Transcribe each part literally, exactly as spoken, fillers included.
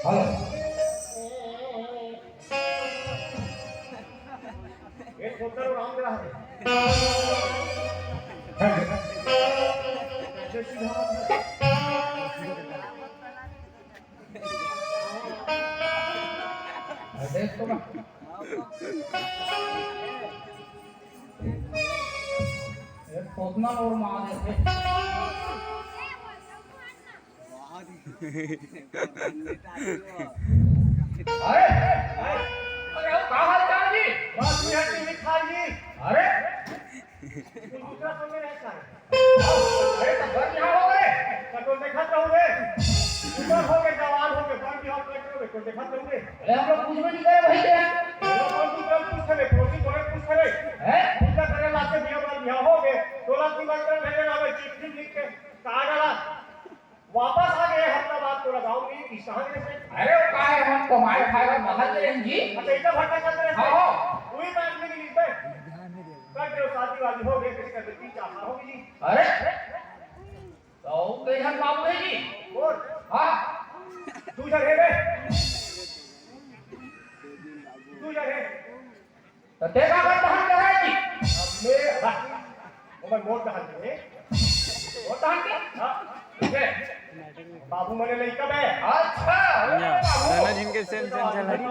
Hello. ये छोटा राम ग्रह है। अरे तो ये पोतना और मार देते। अरे, अरे, का हाल चाल जी? बस, ये टीवी खाल जी। अरे, तू दूसरा समय रहता है। अरे, तो घर यहाँ हो गए। तो देखत रहू रे। उमर हो गए, जवान हो गए, बड़ बिहाव कर रहे हो, तो देखत रहू रे। अरे, हम लोग कुछ भी नहीं करे भाई के। हम लोग कौन दूसरा पूछ रहे, पड़ोसी को पूछ रहे। हैं? पूजा करे लाते बिया बार बिया हो गए, तोला की बात कर भेजे ना, मैं चिट्ठी लिख के कहा डाला। वापस आ गए हफ्ता बाद, तोला गाँव में इस कहाँ गए से? अरे, वो का है, हम कमाए खाए बर बाहर गए हैं जी। अच्छा, इतना भटका करते रहते हाँ, हैं? हाँ। वही बात में नहीं लिखते। कर दो, शादी वादी हो गए, किसी का बेटी चाहता होगी जी। अरे, तो कई जन बाबू है जी? कौन? हाँ। तू इधर है बे। तू इधर है। तो तेरा का बहन कहाँ है जी? अब मैं, वो मैं मोट कहा है। मोट कहा है? हाँ। ठीक है। बाबू मने लइका बे। अच्छा, अरे या, बाबू। दोनों जिनके सेम सेम चल रही।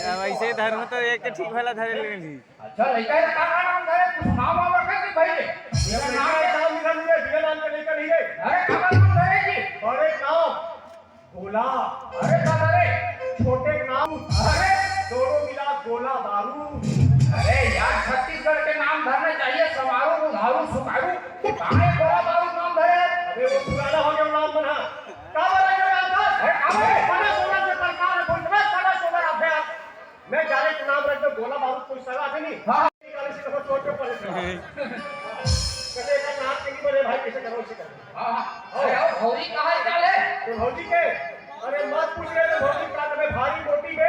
अब ऐसे धरो तो एक के ठीक वाला धरे ले ली। अच्छा, लइका है, का नाम है? कुछ नाम वाम रखे कि भाई? ये नाम नाम है, नाम निकल रही है, बिना नाम के लइका नहीं है। अरे, का नाम है जी? अरे, नाम। गोला। अरे दादा रे। छोटे नाम। अरे। दोनों मिला गोला बारूद। अरे यार, छत्तीसगढ़ के नाम धरने चाहिए, समारू, उधारू, सुकारू। कहाँ है गोला बारूद नाम धरे? अरे वो पुराना हो गया नाम बना। का बोला जो नाम था? अरे, का बोले? सना सोना से सरकार है, बोल रहा सना सोना आप है। मैं जाने के नाम रख दो, गोला बारूद कोई सगा भी नहीं। हाँ। निकाले से तो चोट पे पड़े थे। कहते हैं, "नाम के नहीं बने भाई, कैसे करो, कैसे करो?" हाँ, हाँ। अरे, और भौजी का हाल चाल है? तो भौजी के, अरे, मत पूछ रहे थे, भौजी का तुम्हें भारी मोटी बे।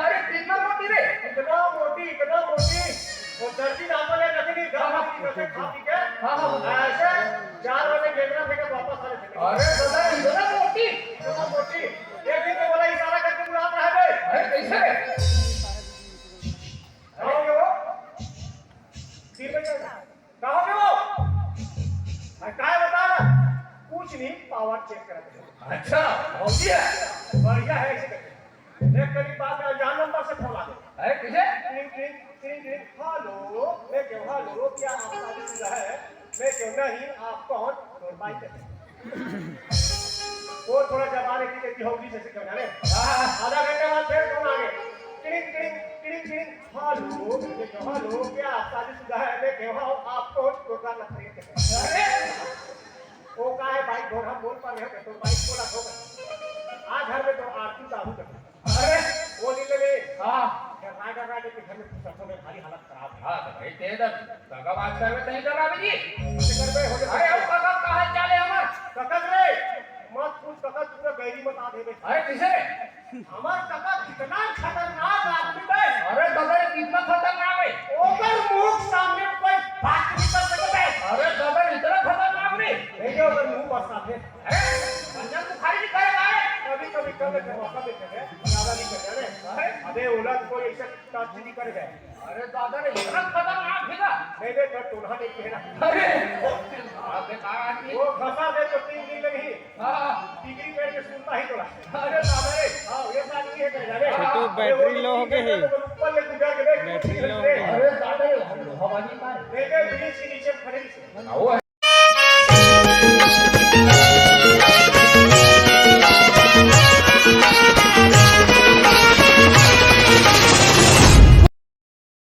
अरे, कितना मोटी बे? इतना मोटी, इतना मोटी। वो दर्जी नापा ले रखी नहीं, दस आदमी कैसे खा पी के? हाँ, हाँ, हाँ। ऐसे चार बजे गेंदरा फेंके वापस आ रहे थे। अरे, दादा, इतना मोटी? इतना मोटी। एक दिन तो बोला, इशारा करके बुला रहा है बे। अरे, कैसे? कहाँ हो गए वो? तीन बजे। कहाँ हो गए वो? अरे, काय बता रहा? कुछ नहीं, पावर चेक कर रहे हैं। अच्छा, भौजी है। बढ़िया है, ऐसे करके। एक करीब बाद में अनजान नंबर से फोन आ गया। अरे, किसे? टिंग, टिंग, टिंग, टिंग। हेलो, मैं क्यों, हेलो, क्या आप शादीशुदा है? मैं क्यों नहीं, आप कौन? और भाई कहते हैं। वो थोड़ा जबान की देखी होगी जैसे क्यों जाने। हाँ। आधा घंटा बाद फिर फोन आ गया। टिड़िंग, टिड़िंग, टिड़िंग, टिड़िंग। हेलो, ये क्यों, हेलो, क्या आप शादीशुदा है? मैं क्यों, हाँ, आप कौन? टोटका नखरे के। अरे! वो का है भाई, बोल, हम बोल पा रहे हैं, तो भाई बोला, "हो गया।" आज घर में तो आरती साहू कर। अरे! वो नहीं लगे। हाँ। डर्रा, डर्रा के घर में पूछा, तो मैं भारी हालत खराब है। हाँ, तो भाई, तेरे तो दगा बात करबे, तहीं डराबे जी। फिकर में हो जाए। अरे, हम कका का हाल चाल है हमार? कका रे, मत पूछ कका, पूरा गैरी मत आ देबे। अरे, किसे? हमार कका कितना खतरनाक आदमी बे। अरे, कका, कितना खतरनाक है? ओकर मुंह सामने कोई बात नहीं कर सकते। अरे, कका, इतना खतरनाक नहीं। देखिए, ओकर मुंह पर साथे। अरे, भैया, तू खाली नहीं करेगा, अरे। कभी, कभी कर लेते हैं, मौका देते हैं, ज्यादा नहीं करते, अरे। अबे, ओला तो कोई ऐसा टच नहीं कर गया। अरे दादा रे, इतना खतरनाक है ना? नहीं बे, तो टोला नहीं कहना। अरे, बहुत बेकार आदमी। वो फंसा दे तो तीन दिन लगी। हाँ। डिग्री पेड़ के सुनता ही टोला। अरे दादा रे। हाँ, ये बात नहीं है, कर जाने। छोटू, बैटरी लो हो गई है। ऊपर ले गुजर के देख, बैटरी लो हो गई। अरे दादा रे, हम लोहा वाली का है। नहीं बे, ब्रिज के नीचे खड़े ही से। हाँ, वो है।